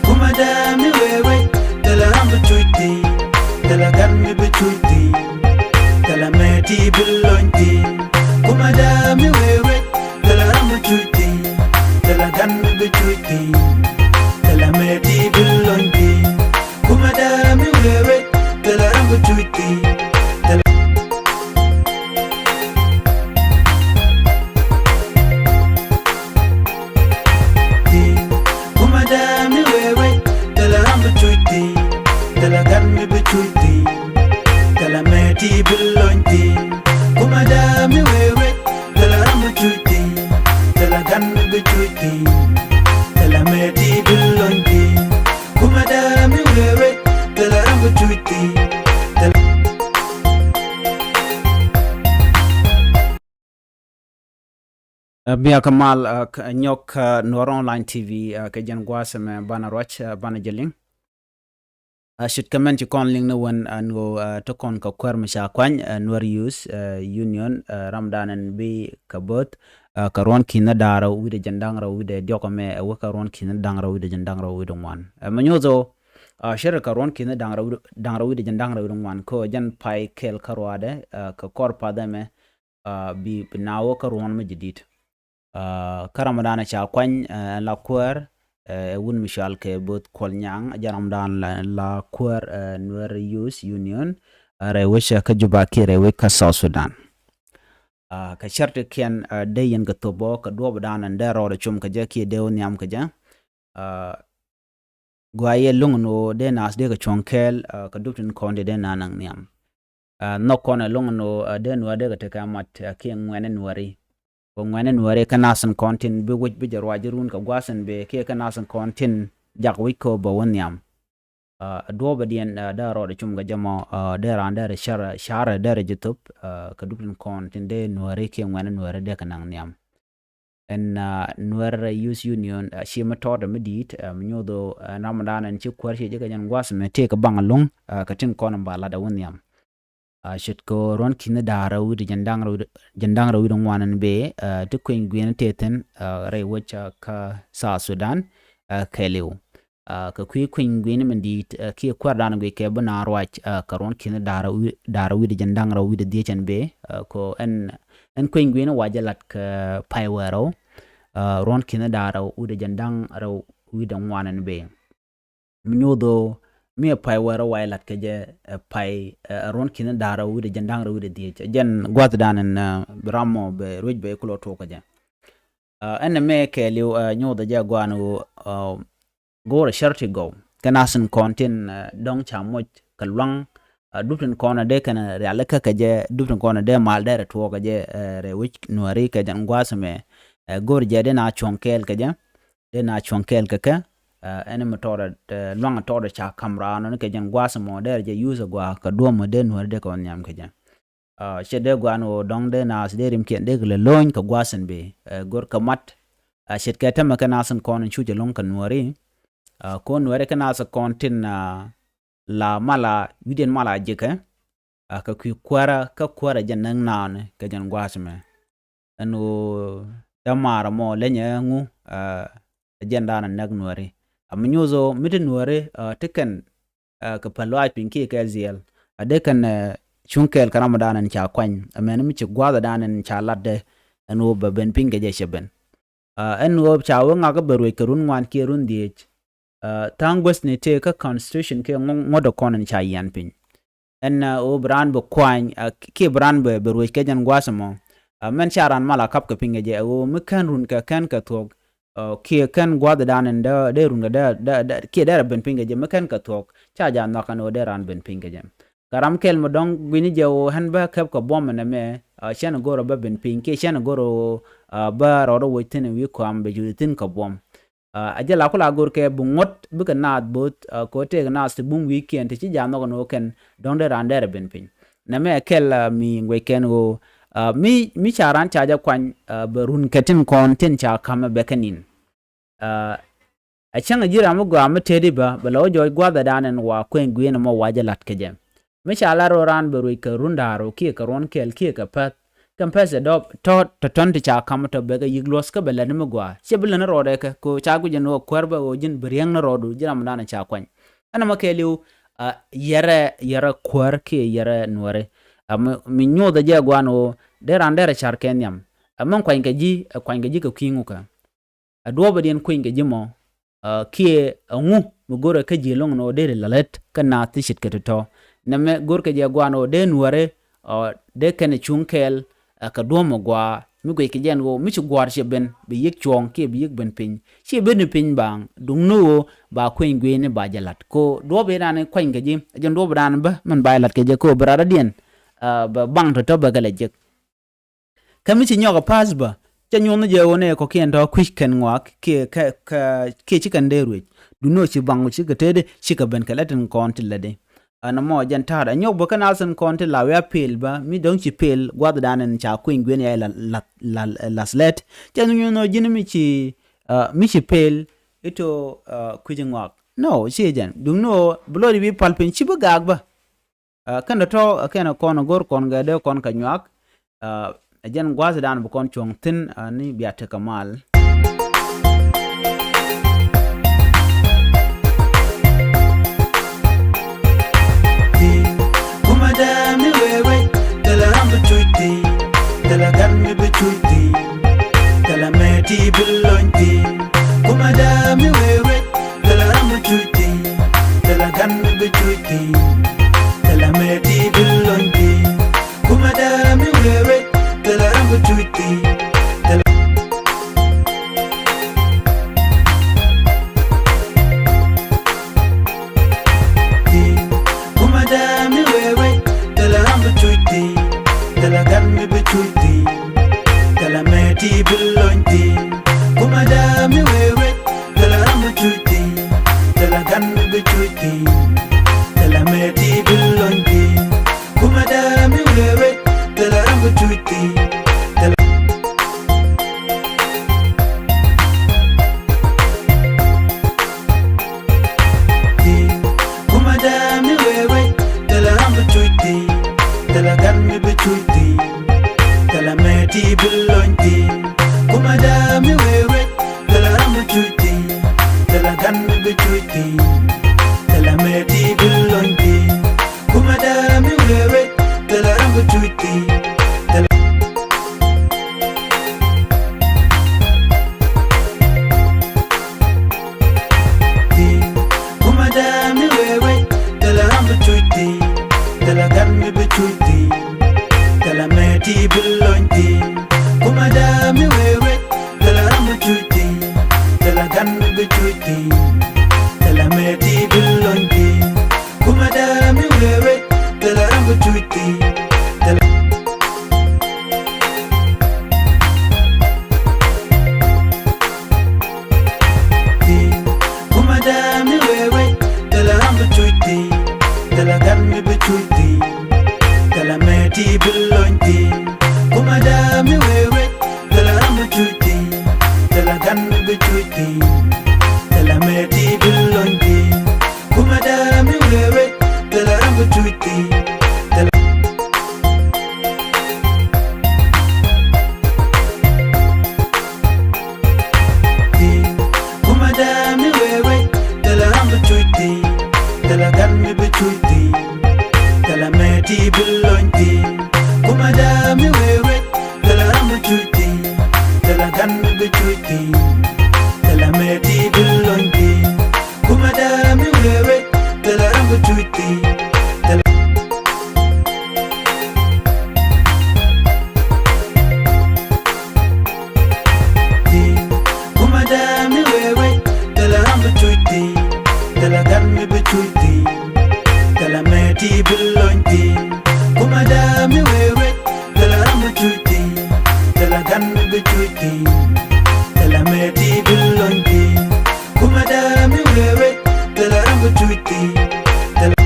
Kumɛ dee mi wee wec thilɛ ram bi cuc thi̱n, thilɛ gan mi bi cuc thi̱n, thilɛ mɛ ti bi lony thi̱n. Kumɛ dee mi wee wec thilɛ ram bi cuc thi̱n, thilɛ gan mi bi cuc thi̱n, thilɛ mɛ ti bi lony thi̱n. Kumɛ dee mi wee wec thilɛ ram bi cuc thi̱n, thilɛ Kumɛ dee mi wee wec thilɛ ram bi cuc thi̱n, thilɛ gan mi bi cuc thi̱n, thilɛ mɛ ti bi lony thi̱n. Kumɛ dee mi wee wec thilɛ ram bi cuc thi̱n, thilɛ gan mi bi cuc thi̱n, thilɛ mɛ ti bi lony thi̱n. Kumɛ dee mi wee wec thilɛ ram bi cuc thi̱n, thilɛ Ɛ, bia kɛ mal, ɛ, kɛ nyɔk, ɛ, Nuɔr Online T V, ɛ, kɛ jɛn gua̱a̱th ɛmɛ banɛ ruac, ɛ, banɛ jɛ liŋ. Ɛ, ce̱tkɛ mɛn ci kɔn liŋ ni wän, ɛ, ni ɣöö, ɛ, ti kɔn kɛ kuäär mi ca kuany, ɛ, Nuer Youth, ɛ, Union, ɛ, ramdan ɛn bi kɛ bo̱o̱th, ɛ, kɛ ruɔ̱n ki̱n ni da̱ŋ rɛw wi̱cdɛ jɛn da̱ŋ rɛw wi̱cdɛ diɔ̱k ɛmɛ, ɛ, wä kɛ ruɔ̱n ki̱n ni da̱ŋ rɛw wi̱cdɛ jɛn da̱ŋ rɛw wi̱cdɛ ŋuan. Ɛ, mɛ nyoth ɣöö, ɛ, ce̱tkɛ kɛ ruɔ̱n ki̱n ni da̱ŋ rɛw, da̱ŋ rɛw wi̱cdɛ jɛn da̱ŋ rɛw wi̱cdɛ ŋuan, kä ɣöö jɛn pay kɛl kä ruaadɛ, ɛ, kɛ kɔr path ɛmɛ, ɛ, bi, bi naath wä kä ruɔ̱n mi jɛ di̱t. Ɛ, kä ramdan ca kuany, ɛ, la kuäär, ɛ, wut mi cɔal kɛ Bo̱o̱th Kuɔl Nyaŋ, jɛn ramdan la, la kuäär, ɛ, Nuer Youth Union, ɛ, rɛy wec kä Juba kiɛ rɛy wec kä South Sudan. Ɛ, kɛ cärtikiɛn, ɛ, dee yɛn kɛ thop bä kɛ duɔ̱ɔ̱pdan ɛn dee rɔɔdɛ com kɛ jɛ kiɛ dee wä nhiam kɛ jɛ. Ɛ, gɔaa yɛ lo̱ŋ ni ɣöö dee naath dee kɛ cuɔ̱ŋ kɛɛl, ɛ, kɛ dup tin kɔn ti dee naath naŋ nhiam. Ɛ, nhɔk kɔn ɛ lo̱ŋ ni ɣöö, ɛ, dee Nuäär dee kɛ tekɛ mat, ɛ, kiɛ ŋuɛ̈ni Nuääri. Kɛ ŋuɛ̈ni Nuääri kä naath tin kɔn tin bi wec bi jɛ ruac ji̱ run kɛ gua̱a̱th in bëë kiɛ kä naath tin kɔn tin jak wec kɛ ɣöö bɛ wä nhiam. Ɛ, duɔ̱ɔ̱pdiɛn, ɛ, dee rɔɔdɛ com kɛ jɛ mɔ, ɛ, dee raan dee rɛ car, car dee rɛ jɛ thop, ɛ, kɛ dup tin kɔn tin dee Nuääri kiɛ ŋuɛ̈ni Nuääri dee kɛ naŋ nhiam. Ɛn, ɛ, Nuer Youth Union, ɛ, ciɛ mi tɔɔtdɛ mi di̱i̱t, ɛ, mi nyoth ɣöö, ɛ, ɛn ramdan ɛn ci kuäär ciɛ jɛ kɛ jɛn gua̱a̱th ɛmɛ tëëkɛ baŋ ɛlɔ̱ŋ, ɛ, kɛ tin kɔn in ba latdɛ wä nhiam. Ɛ, ce̱tkɛ ɣöö ruɔ̱n ki̱n ni da̱ŋ rɛw wi̱cdɛ jɛn da̱ŋ rɛw, jɛn da̱ŋ rɛw wi̱cdɛ ŋuan ɛn bëë, ɛ, ti kueny guiɛn tëë thi̱n, ɛ, rɛy wec, ɛ, kä South Sudan, ɛ, kɛɛliw. Aa, kɛ kui̱ kui̱ny gui̱ni min di̱i̱t, aa, kiɛ kuäär da̱a̱n guic kɛ bi naath ruac, aa, kɛ ruɔ̱n ki̱ni da̱ŋ rɛw wi̱-, da̱ŋ rɛw wi̱cdɛ jiɛn da̱ŋ rɛw wi̱cdɛ dhieec ɛn bëë, aa, kɛ ɛn, ɛn kui̱ny gui̱ni wa jɛ lat kɛ pay wäl rɛw, aa, ruɔ̱n ki̱ni da̱ŋ rɛw wi̱cdɛ jiɛn da̱ŋ rɛw wi̱cdɛ ŋuan ɛn bëë. Mi nyoth ɣöö mi ɛ pay wäl rɛw wa jɛ lat kɛ jɛ, ɛ pay, ɛ, ruɔ̱n ki̱ni da̱ŋ rɛw wi̱cdɛ jiɛn da̱ŋ rɛw wi̱cdɛ dhieec. Ɛ jɛn gua̱th da̱a̱n ɛn, aa, bi ram mɔ bɛ ruec bɛ kulɛ tuɔɔk kɛ jɛ. Aa, ɛn ɛmɛ kɛɛliw, aa, nyothɛ jɛ gua̱a̱n ɣöö, aa, go̱o̱rɛ charity gɔw kɛ naath tin kɔn tin, aa, dɔ̱ŋ ca moc kɛ lua̱ŋ, aa, dup tin kɔn a dee kɛn rialikä kɛ jɛ, dup tin kɔn a dee mal derɛ tuɔɔk kɛ jɛ, aa, rɛy wec Nuääri kɛ jɛn gua̱a̱th ɛmɛ. Aa, go̱o̱rɛ jɛ dee naath cuɔ̱ŋ kɛɛl kɛ jɛ, dee naath cuɔ̱ŋ kɛɛl kɛ kɛ, aa, ɛn mi tɔɔdɛ, aa, lua̱ŋ tɔɔdɛ ca ka̱m raan ɔni kɛ jɛn gua̱a̱th ɛmɔ derɛ jɛ use ɛ gɔaa kɛ duɔ̱ɔ̱p mi dee Nuääri dee kɛ wä nhiam kɛ jɛ. Aa, ce̱t dee gua̱a̱n ɣöö dɔ̱ŋ dee naath dee rimkiɛn dee kɛ lɛ lo̱ny kɛ gua̱a̱th in bëë, aa, go̱r kɛ mat. Aa, ce̱tkɛ tämɛ kɛ naath in kɔn in cu jɛ lo̱ŋ kɛ Nuääri. Aa, kɔn Nuääri kɛ naath in kɔn tin, aa, la mala, wi̱cdiɛn mala ji̱kɛ. Aa, kɛ kui̱ kuäärä, kä kuäärä jɛ näk naath ni kɛ jɛn gua̱a̱th ɛmɛ. Ɛn ɣöö dämaarä mɔ lenyɛ ŋu, aa, ɛ jɛn da̱a̱n ɛ näk Nuääri. Aa, mi nyoth ɣöö mi te Nuääri, aa, te kɛn, aa, kɛ päl lɔaac piny kiɛ kɛ dhiɛl. A dee kɛn, aa, cuŋ kɛɛl kɛ ram da̱a̱n ɛn ca kuany. Amäni mi ci gua̱a̱th da̱a̱n ɛn ca latdɛ. Ɛn ɣöö bɛ ben piny kɛ jɛ cɛ ben. Aa, ɛn ɣöö ca wee ŋak bɛ ruec kɛ run ŋuan kiɛ run dhieec. Aa, tha̱a̱ŋ guäthni tëë kä constitution kiɛ ŋu-, ŋuɔ̱t ɛ kɔn ɛn ca yian piny. Ɛn, aa, ɣöö bi raan bi kuany, aa, kiɛ bi raan bi, bi ruec kɛ jɛn gua̱a̱th ɛmɔ. Aa, mɛn ca raan mal a ka̱p kɛ piny kɛ jɛ, ɣöö mi kɛn run kɛ kɛn kɛ thuɔ̱k, aa, kiɛ kɛn gua̱a̱th da̱a̱n ɛn dee, dee run kɛ dee, dee, dee, kiɛ dee rɛ ben piny kɛ jɛ, mi kɛn kɛ thuɔ̱k, ca jɛ nhɔak ɛn ɣöö dee raan ben piny kɛ jɛ. Kɛ ram kɛl mi dɔ̱ŋ gui̱ni jɛ ɣöö ɣän bä käp kɛ buɔ̱m ɛn ɛmɛ, aa, cɛn go̱rɛ bä ben piny, kiɛ cɛn go̱rɛ ɣöö, aa, bä rɔɔdɛ woc thi̱n wi̱i̱ kɔam bɛ juuth thi̱n kɛ buɔ̱m. Aa, a jɛ la ku la go̱r kɛ bi ŋuɔ̱t bikɛ naath bo̱o̱th, aa, kɛ ɣöö tëëkɛ naath ti bum wi̱i̱kiɛn ti ci ja̱a̱n nhɔk ɛn ɣöö kɛn dɔ̱ŋ dee raan derɛ ben piny. Nɛmɛ ɛ kɛl, aa, mi ŋuɛc kɛn ɣöö, aa, mi, mi ca raan ca jɛ kuany, aa, bɛ run kɛ tin kɔn tin ca ka̱m ɛ bɛ kɛ ni̱n. Aa, a cäŋ a ji̱ ram mi gɔaa mi tëëdi bä, bɛ lɛ wä jɔɔc gua̱a̱th ɛ da̱a̱n ɛn wa kueny gui̱i̱n ɛmɔ wa jɛ la̱t kɛ jɛ. Mi ca lar rɔ raan bɛ ruec kɛ run da̱a̱r ɔ kiɛ kɛ ruɔ̱n kɛl kiɛ kɛ päth. Kɛn päth ɛ dɔp tɔ̱ tɔ̱tɔ̱n ti ca ka̱m tɔ̱ bɛ kɛ yi̱k luɔ̱th kä bɛ lät ni mi gɔaa. Ciɛ bi lät ni rɔɔdɛ kɛ kɛ ɣöö ca guic ɛn ɣöö kuäär bä ɣöö ji̱n bi riäŋ ni rɔɔdu ji̱ ram da̱a̱n ca kuany. Ɛn ɛmɔ kɛɛliw, aa, yɛrɛ, yɛrɛ kuäär kiɛ yɛrɛ Nuääri. Aa, mi, mi nyothɛ jɛ gua̱a̱n ɣöö dee raan derɛ ca̱r kɛ nhiam. Aa, min kuany kɛ ji̱, aa, kuany kɛ ji̱ kɛ kui̱ ŋukɛ. Ɛ duɔ̱ɔ̱pä diɛn kui̱ny kɛ ji̱ mɔ, aa, kiɛ ɛŋu mi go̱rɛ kä ji̱ ɛlɔ̱ŋ ɛn ɣöö dee ri la̱lät kä naath ti ce̱tkɛ tɔ̱tɔ̱. Nɛmɛ go̱rkɛ jɛ gua̱a̱n ɣöö dee Nuääri, aa, dee kɛn ɛ cuŋ kɛɛl, aa, kɛ duɔ̱ɔ̱p mi gɔaa mi guic kɛ jɛ ɛn ɣöö mi ci gua̱a̱r ciɛ ben bi yi̱k cuɔ̱ɔ̱ŋ kiɛ bi yi̱k ben piny. Ciɛ ben piny baaŋ duŋni ɣöö ba kueny gui̱i̱ni ba jɛ la̱t. Kɛ ɣöö duɔ̱ɔ̱p in raan kuany kɛ ji̱, ɛ jɛn duɔ̱ɔ̱p in raan bä min ba jɛ la̱t kɛ jɛ kɛ ɣöö bi raan dɔ̱diɛn, aa, bɛ baŋ tɔ̱tɔ̱ bɛ kɛ lɛ jek. Kä mi ci nyɔk a pa̱a̱th bä, cä nyuɔ̱th ni jɛ ɣöö nɛ kɔ̱kiɛn tɔ̱ kui̱c kɛn ŋɔak kiɛ kɛ, kɛ, kiɛ ci kɛn dee ruëc. Duŋni ɣöö ci baŋ ɣöö cikɛ tëëdi, cikɛ ben kɛ lät tin kɔn ti lätdi. Ɛn ɛmɔ jɛn ta̱a̱dɛ. Nyɔk bä kä naath tin kɔn ti la wiaa pëël bä, mi dɔ̱ŋ ci pëël gua̱thdan in ca kui̱ny gui̱n yɛ la, la, la, lath lät. Cä nyuɔ̱th ni ɣöö ji̱n mi ci, aa, mi ci pëël, ito, aa, kui̱c ŋɔak. No, ci jɛn. Duŋni ɣöö bi lɔcdi bi pal piny, ci bi gaak bä. Aa, kɛn tɔ̱tɔ̱, aa, kɛn kɔn go̱r kɔn gɛ dee kɔn kɛ nyuak. Aa, ɛ jɛn gua̱a̱thdan bi kɔn cuɔ̱ŋ thi̱n, aa, ni bia tekɛ mal. Kumɛ dee mi wee wec, thilɛ ram bi cuc thi̱n, thilɛ gan mi bi cuc thi̱n, thilɛ mɛ ti bi lony thi̱n. Kumɛ dee mi wee wec, thilɛ ram bi cuc thi̱n, thilɛ gan mi bi cuc thi̱n, thilɛ mɛ ti bi lony thi̱n. Kumɛ dee mi wee wec, thilɛ ram bi cuc thi̱n, thilɛ thi̱n. Kumɛ dee mi wee wec, thilɛ ram bi cuc thi̱n, thilɛ gan mi bi cuc thi̱n, thilɛ mɛ ti bi lony thi̱n. Kumɛ dee mi wee wec, thilɛ ram bi cuc thi̱n, thilɛ gan mi bi cuc thi̱n, thilɛ mɛ ti bi lony thi̱n. Kumɛ dee mi wee wec, thilɛ ram bi cuc thi̱n, thilɛ thi̱n. Kumɛ dee mi wee wec, thilɛ ram bi cuc thi̱n, thilɛ gan mi bi cuc thi̱n, thilɛ mɛ ti bi lony thi̱n. Kumɛ dee mi wee wec, thilɛ ram bi cuc thi̱n, thilɛ gan mi bi cuc thi̱n. Ti, thilɛ, ti, kumɛ dee mi wee wec, thilɛ ram bi cuc ti, thilɛ gan mi bi cuc ti, thilɛ mɛ ti bi lony ti, kumɛ dee mi wee wec, thilɛ ram bi cuc ti, thilɛ gan mi bi cuc ti, thilɛ mɛ ti bi lony ti. Kumɛ dee mi wee wec, thilɛ ram bi cuc ti, thilɛ ti. Kumɛ dee mi wee wec, thilɛ ram bi cuc ti, thilɛ gan mi bi cuc ti, thilɛ mɛ ti bi lony ti. Kumɛ dee mi wee wec, thilɛ ram bi cuc ti, thilɛ gan mi bi cuc ti, thilɛ mɛ ti bi lony ti. Kumɛ dee mi wee wec, thilɛ ram bi cuc ti, thilɛ ti. Kumɛ dee mi wee wec, thilɛ ram bi cuc ti, thilɛ gan mi bi cuc ti, thilɛ mɛ ti bi lony ti. Kumɛ dee mi wee wec, thilɛ ram bi cuc ti, thilɛ gan mi bi cuc ti, thilɛ mɛ ti bi lony ti. Kumɛ dee mi wee wec, thilɛ ram bi cuc ti, thilɛ ti. Kumɛ dee mi wee wec, thilɛ ram bi cuc ti, thilɛ gan mi bi cuc ti, thilɛ mɛ ti bi lony ti. Kumɛ dee mi wee wec, thilɛ ram bi cuc ti, thilɛ gan mi bi cuc ti, thilɛ mɛ ti bi lony ti. Kumɛ dee mi wee wec, thilɛ ram bi cuc ti, thilɛ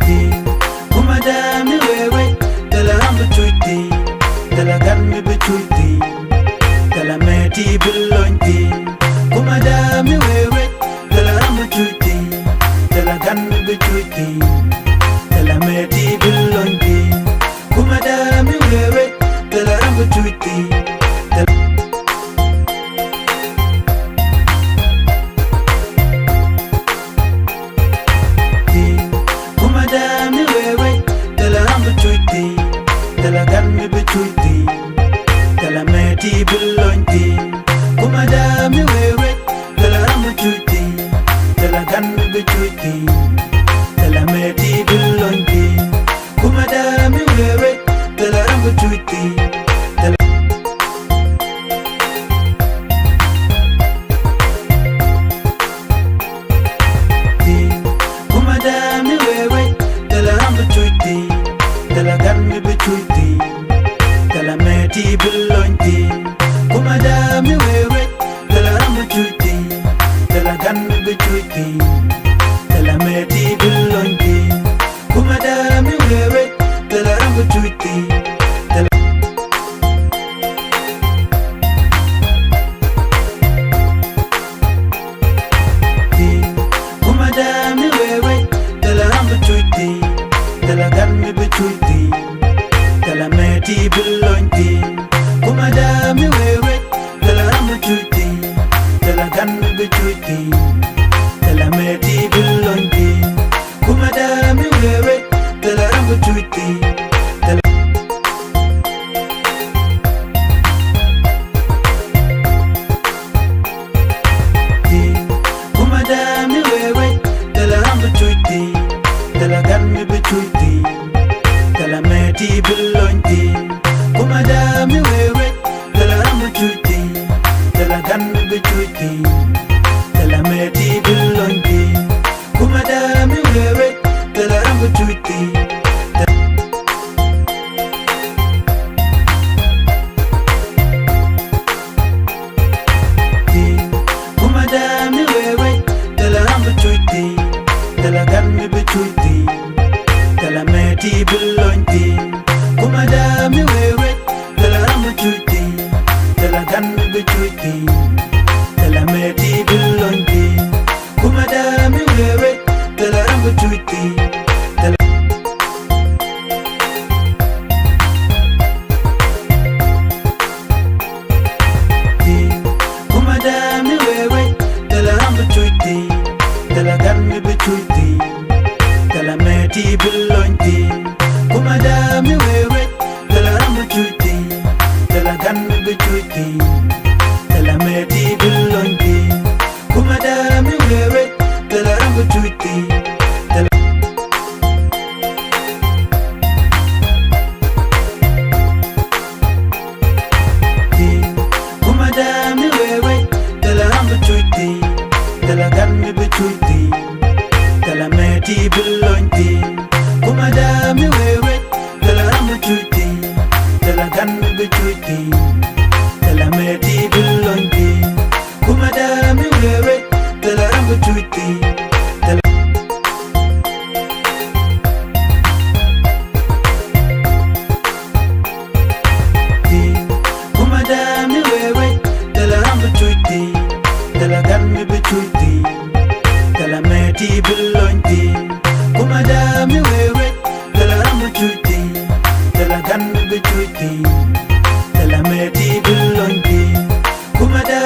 ti. Kumɛ dee mi wee wec, thilɛ ram bi cuc ti, thilɛ gan mi bi cuc ti, thilɛ mɛ ti bi lony ti. Kumɛ dee mi wee wec, thilɛ ram bi cuc ti, thilɛ gan mi bi cuc ti, thilɛ mɛ ti bi lony ti. Kumɛ dee mi wee wec, thilɛ ram bi cuc ti, thilɛ ti. Kumɛ dee mi wee wec, thilɛ ram bi cuc ti, thilɛ gan mi bi cuc ti, thilɛ mɛ ti bi lony ti. Kumɛ dee mi wee wec, thilɛ ram bi cuc ti, thilɛ gan mi bi cuc ti, thilɛ mɛ ti bi lony ti. Kumɛ dee mi wee wec, thilɛ ram bi cuc ti, thilɛ ti. Kumɛ dee mi wee wec, thilɛ ram bi cuc ti, thilɛ gan mi bi cuc ti, thilɛ mɛ ti bi lony ti. Kumɛ dee mi wee wec, thilɛ ram bi cuc ti, thilɛ gan mi bi cuc ti, thilɛ mɛ ti bi lony ti. Kumɛ dee mi wee wec, thilɛ ram bi cuc ti, thilɛ ti. Kumɛ dee mi wee wec, thilɛ ram bi cuc ti, thilɛ gan mi bi cuc ti, thilɛ mɛ ti bi lony ti. Kumɛ dee mi wee wec, thilɛ ram bi cuc ti, thilɛ gan mi bi cuc ti, thilɛ mɛ ti bi lony ti. Kumɛ dee mi wee wec, thilɛ ram bi cuc ti, thilɛ ti. Kumɛ dee mi wee wec, thilɛ ram bi cuc ti, thilɛ gan mi bi cuc ti, thilɛ mɛ ti bi lony ti. Kumɛ dee mi wee wec, thilɛ ram bi cuc ti, thilɛ gan mi bi cuc ti, thilɛ mɛ ti bi lony ti. Kumɛ dee mi wee wec, thilɛ ram bi cuc ti, thilɛ ti bi lony ti. Kumɛ dee mi wee wec, thilɛ ram bi cuc ti. Thilɛ gan mi bi cuc ti. Thilɛ mɛ ti bi lony ti. Kumɛ dee mi wee wec, thilɛ ram bi cuc ti. Thilɛ ti. Kumɛ dee mi wee wec, thilɛ ram bi cuc ti. Thilɛ gan mi bi cuc ti. Thilɛ mɛ ti bi lony ti. Kumɛ dee mi wee wec, thilɛ ram bi cuc ti. Thilɛ gan mi bi cuc ti. Thilɛ mɛ ti bi lony ti. Kumɛ dee mi wee wec, thilɛ ram bi cuc ti. Thilɛ ti. Kumɛ dee mi wee wec, thilɛ ram bi cuc ti. Thilɛ gan mi bi cuc ti. Thilɛ mɛ ti bi